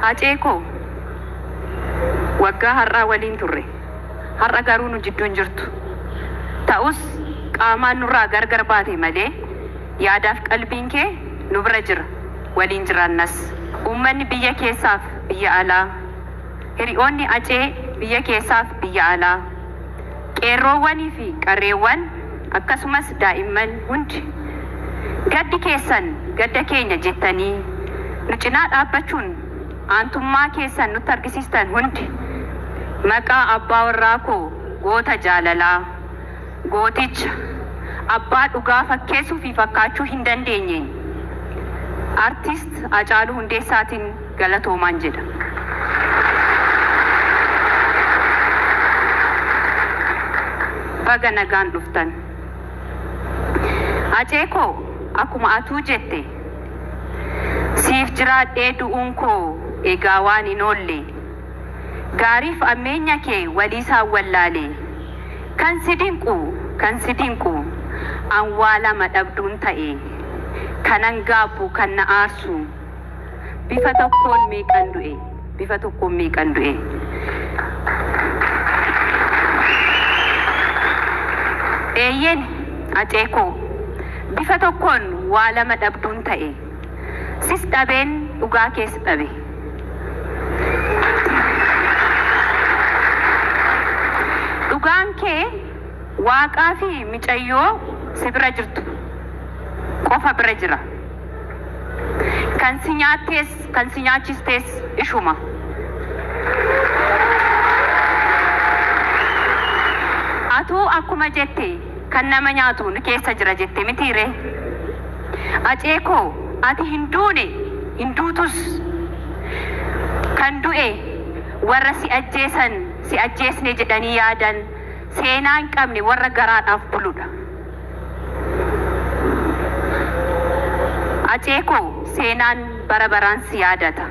Hacee koo waggaa har'aa waliin turre. Har'a garuu nu jidduu hin jirtu. Ta'us qaamaan nurraa gargar baate malee yaadaaf qalbiin kee nu bira jira. Waliin jiraannas. Uummanni biyya keessaaf biyya alaa, hiri'oonni Hacee biyya keessaaf biyya alaa, qeerroowwanii fi qarreewwan akkasumas daa'imman hundi gaddi keessan gadda keenya jettanii nu cinaa dhaabbachuun aantummaa keessan nutti argisiistan hundi maqaa abbaa warraa koo goota jaalalaa, gooticha, abbaa dhugaa fakkeessuu fi fakkaachuu hin dandeenyeen Artist Hacaaluu Hundeessaatiin galatoomaan jedha. Baga nagaan dhuftan. Hacee koo akkuma atuu jette siif jiraadhee du'uun koo egaa waan hin oolle. Gaariif ammeenya kee waliisaan wallaale. Kan si dinqu kan si dinqu an waa lama dhabduun ta'e. Kanan gaabbu kan na aarsu bifa tokkoon meeqan du'e bifa tokkoon meeqan du'e. Eeyyeen Hacee koo bifa tokkoon waa lama dhabduun ta'e. Sis dhabeen dhugaa kees dhabe. Dhugaan kee Waaqaa fi micayyoo si bira jirtu qofa bira jira. Kan si nyaattees kan si nyaachistees ishuma. Atuu akkuma jette kan nama nyaatu nu keessa jira jette mitii ree? Hacee koo ati hin duune hin duutus. Kan du'e warra si ajjeesan si ajjeesne jedhanii yaadan seenaa hin qabne warra garaadhaaf buludha. Hacee koo seenaan bara baraan si yaadata.